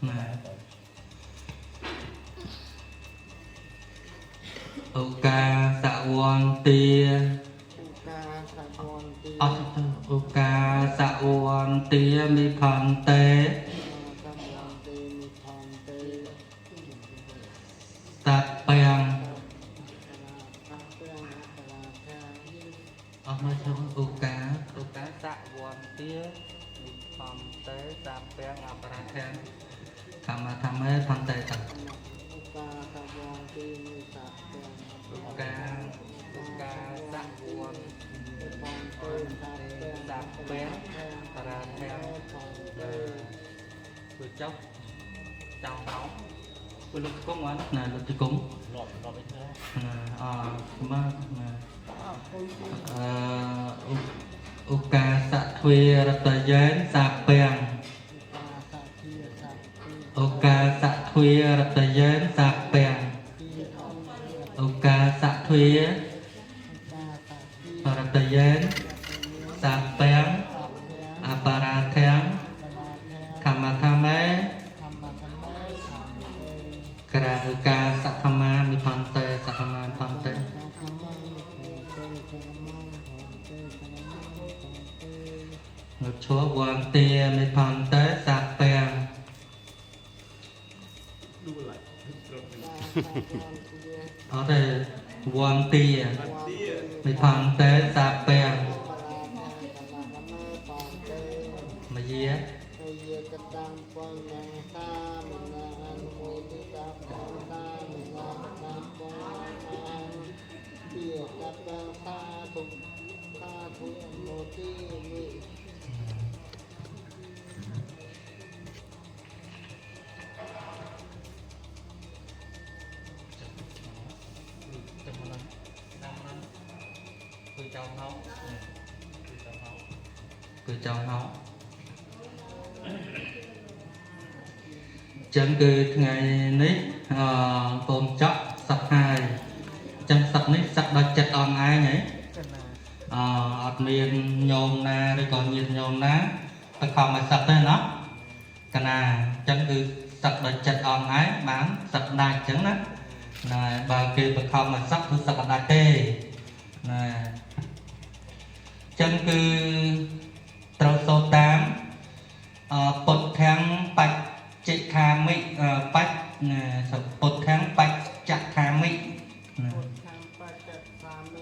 ណា ឱកាសវន្ទា ឧកាសវន្ទា អត់ទៅឧកាសវន្ទាមិផន្តេ សវន្ទេនិផន្តេ តពាំង អពាំងអបរាខា អស់មកឈប់ឧកាឧកាសវន្ទាមិផន្តេតពាំងអបរាខាកម្មធម្មេផន្តេត ឧកាសវន្ទេនិសពាំង ឧកាឧកាសវន្ និផន្តេសពាំង តពាំងអបរាខា ផន្តេ គឺចុះចៅហៅគឺលោកគង់ហ្នឹងណាលោកទីគង់ លាប់លាប់ឯណា ណាអមកណា អគុយ អឺឧកាសទ្វារតយេនសាពាំង ឧកាសធាសពា ឧកាសទ្វារតយេនសាពាំង ទី ឧកាសទ្វា ឧកាសធា រតយេនសាពាំងអបរាធាំង បរាខា ខមធម្មេ ធម្មធម្មេធម្មទេ ក្រាឧកាសធម្មាមិផន្តេសធម្មាផន្តេ ធម្មទេធម្មទេធម្មទេ នុឈវវន្ទាមិផន្តេសាពាំង ដួលឡើយត្រឹម អត់ទេវន្ទាមិផន្តេសាពាំងមយា យកតាំបញ្ញសាមនាអនុមោទិតាបញ្សាមនាតាំបញ្ញទាកតាំសាធុសាធុអនុមោទិមិ ចាំមកតាមមកគឺចៅហៅគឺចៅហៅចឹងគឺថ្ងៃនេះអឺកូនចក់សឹកហើយចឹងសឹកនេះសឹកដល់ចិត្តអងឯងហី កណា អអត់មានញោមណាឬក៏ញាតិញោមណាទៅខំឲ្យសឹកទេណាកណាចឹងគឺសឹកដល់ចិត្តអងឯងបានសឹកដាច់ចឹងណាណែបើគេបខំឲ្យសឹកគឺសឹកអត់ដាច់ទេណែចឹងគឺត្រូវសូត្រតាមអពុទ្ធាំបច្ចិខាមិបច្ចណែពុទ្ធាំបច្ចខាមិណា ពុទ្ធាំបច្ចសាមិ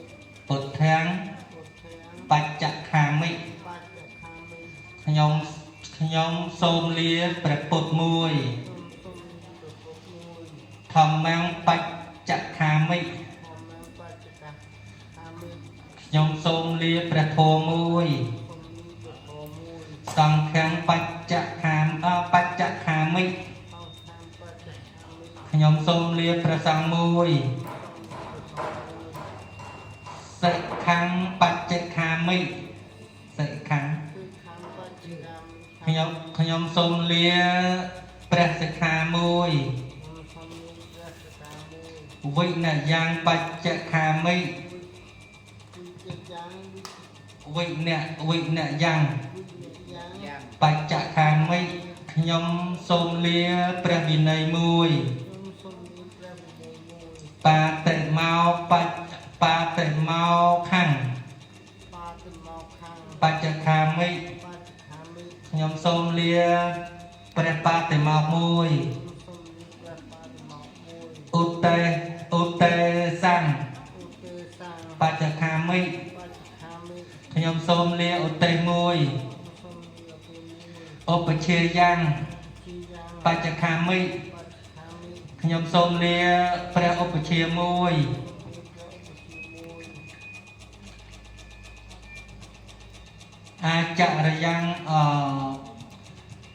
ពុទ្ធាំ ពុទ្ធាំ បច្ចខាមិ បច្ចខាមិ ខ្ញុំខ្ញុំសូមលាព្រះពុទ្ធមួយ សូមសូមព្រះពុទ្ធមួយ ធម្មំបច្ចខាមិ ធម្មបច្ចខាមិ ខ្ញុំសូមលាព្រះធម៌មួយ សូមព្រះធម៌មួយ សង្ឃំបច្ចខាមបច្ចខាមិ សង្ឃំបច្ចខាមិ ខ្ញុំសូមលាព្រះសង្ឃមួយសិក្ខំបច្ចខាមិសិក្ខំ គឺខំបច្ចខាមិ ខ្ញុំខ្ញុំសូមលាព្រះសិក្ខាមួយ សូមលាព្រះសិក្ខាមួយ វិនយ៉ាងបច្ចខាមិ វិជ្ជាយ៉ាង វិនៈវិនៈយ៉ាង វិជ្ជាយ៉ាង បច្ចខាមិខ្ញុំសូមលាព្រះវិន័យមួយ ខ្ញុំសូមលាព្រះវិន័យមួយ បាតិមោបច្ចបាតិមោខੰ បាតិមកខាង បច្ចខាមិ បច្ចខាមិ ខ្ញុំសូមលាព្រះបាតិមោមួយ ខ្ញុំសូមលាព្រះបាតិមកមួយ ឧតេឧតេសੰ ឧទេសាំ បច្ចខាមិ បច្ចខាមិ ខ្ញុំសូមលាឧទេសមួយ ខ្ញុំសូមលាឧទេមួយ ឧបជាយ៉ាង ជាយ៉ាង បច្ចខាមិ បច្ចខាមិ ខ្ញុំសូមលាព្រះឧបជាមួយ ព្រះឧបជាមួយ អាចរិយ៉ាងអ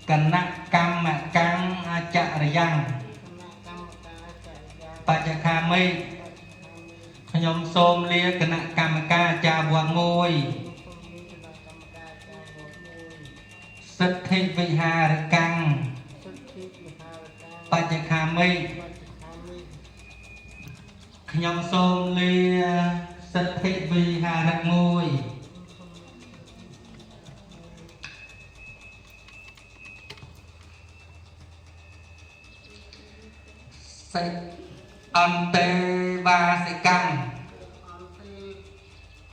គណៈកម្មកាំងអាចរិយ៉ាង គណៈកម្មការចរិយា បច្ចខាមិ បច្ចខាមិ ខ្ញុំសូមលាគណៈកម្មការអាចារ្យវត្តមួយ ខ្ញុំសូមលាគណៈកម្មការចារវត្តមួយ សិទ្ធិវិហារកាំង សិទ្ធិវិហារកា បច្ចខាមិ បច្ចខាមិ ខ្ញុំសូមលាសិទ្ធិវិហារមួយ សិអន្តេវាសិកាំង អន្តេ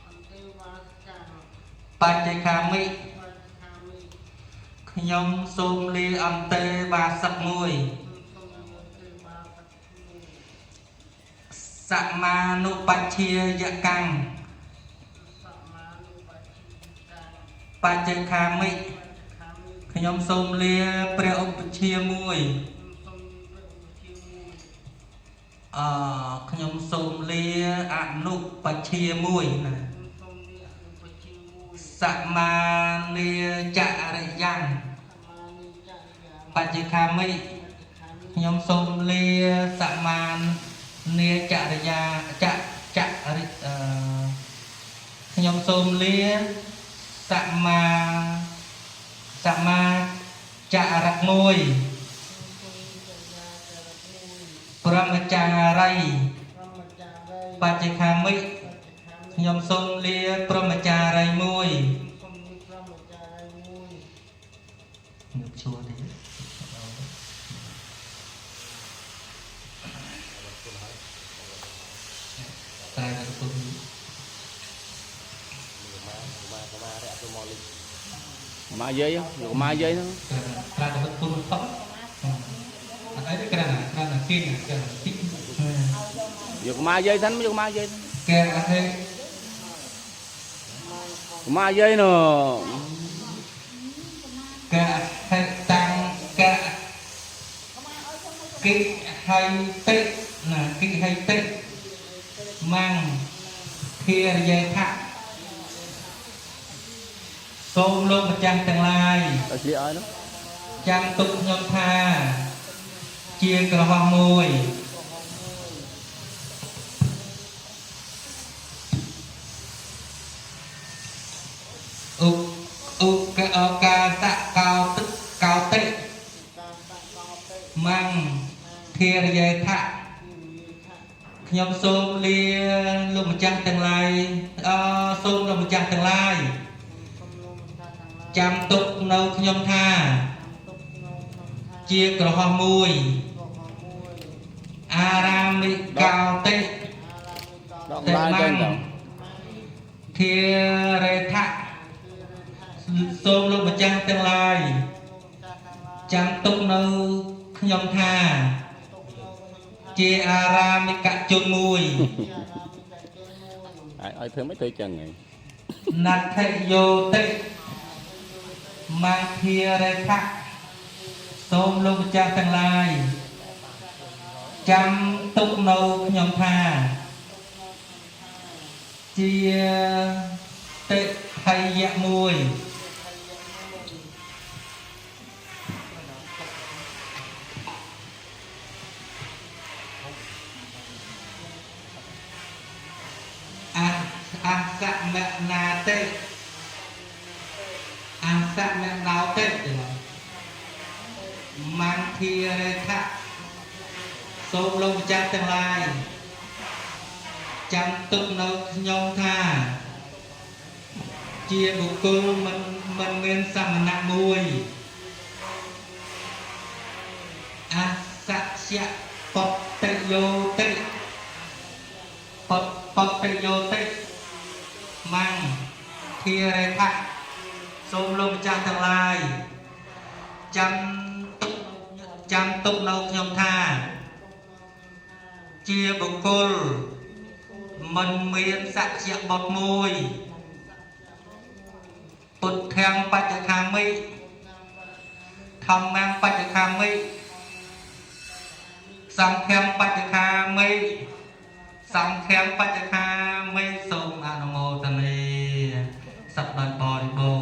អន្តេវាសកាំង បច្ចខាមិ បច្ចខាមិ ខ្ញុំសូមលាអន្តេវាសឹកមួយ សូមអន្តេវាសកមួយ សមានុបច្ឆាយកាំង សមានុបច្ឆិកាំង បច្ចខាមិ បច្ចខាមិ ខ្ញុំសូមលាព្រះឧបជាមួយ សូមព្រះឧបជាមួយ អខ្ញុំសូមលាអនុបច្ឆាមួយណា សូមលាអនុបច្ជាមួយ សមានាចរិយ៉ាង សមានិចរិយ៉ាង បច្ចខាមិ បច្ចខាមិ ខ្ញុំសូមលាសមានាចរិយាចចរិអឺខ្ញុំសូមលាសមាសមាចរិតមួយ សូមចរិយាចរិតមួយ ព្រហ្មចារី ព្រហ្មចារី បច្ចខាមិ បច្ចខាមិ ខ្ញុំសូមលាព្រហ្មចារីមួយ សូមលាព្រហ្មចារីមួយ ងើបជួរទេតែទៅពុទ្ធ ម៉ាយាយយកម៉ាយាយហ្នឹង ក្រានទៅពុទ្ធតអត់អីទេក្រានក្រានគិនក្រានតិច យកម៉ាយាយសិនយកម៉ាយាយ កែអហេ ម៉ាយាយនោះ កែហេតាំងកែគិហៃតិណាគិហៃតិម៉ាំងធារយេថៈសូមលោកម្ចាស់ទាំងឡាយ ដល់ស្លៀកឲ្យនោះ ចាំទុកខ្ញុំថាជាក្រហមមួយឧឧកអកាសៈកោទឹកកោតិ កាសៈកោតិ ម៉ាំងធារយេថៈ គិរិយថៈ ខ្ញុំសូមលាលោកម្ចាស់ទាំងឡាយអសូមលោកម្ចាស់ទាំងឡាយ សូមលោកម្ចាស់ទាំងឡាយ ចាំទុកនៅខ្ញុំថា ទុកនៅក្នុងថា ជាក្រហមមួយ ក្រហមមួយ អារាមិកោតិ អារាមិកោ ដកដាលទៅទៅ ធារេថៈ គិរិយថៈ សូមលោកម្ចាស់ទាំងឡាយ លោកម្ចាស់ទាំងឡាយ ចាំទុកនៅខ្ញុំថា ទុកនៅក្នុងថា ជាអារាមិកជនមួយ ជាអារាមិកជនមួយ ឲ្យធ្វើមិនធ្វើចឹងហី ណដ្ឋយោតិមង្ធារេថៈសូមលោកម្ចាស់ទាំងឡាយចាំទុកនៅខ្ញុំថាជាតិថយៈមួយអអសមនាតិអសមណោតិមង្ធារេថៈសូមលោកម្ចាស់ទាំងឡាយចាំទុកនៅខ្ញុំថាជាបុគ្គលមិនមានសមណៈមួយអសក្យបតិយោតិបបតិយោតិមង្ធារេថៈសូមលោកម្ចាស់ទាំងឡាយចាំទុកចាំទុកនៅខ្ញុំថាជាបុគ្គលមិនមានសក្យបុត្រមួយពុទ្ធាំបច្ចខាមិធម្មំបច្ចខាមិសង្ឃំបច្ចខាមិសង្ឃំបច្ចខាមិសូមអនុមោទនាសក្តិបរិបូ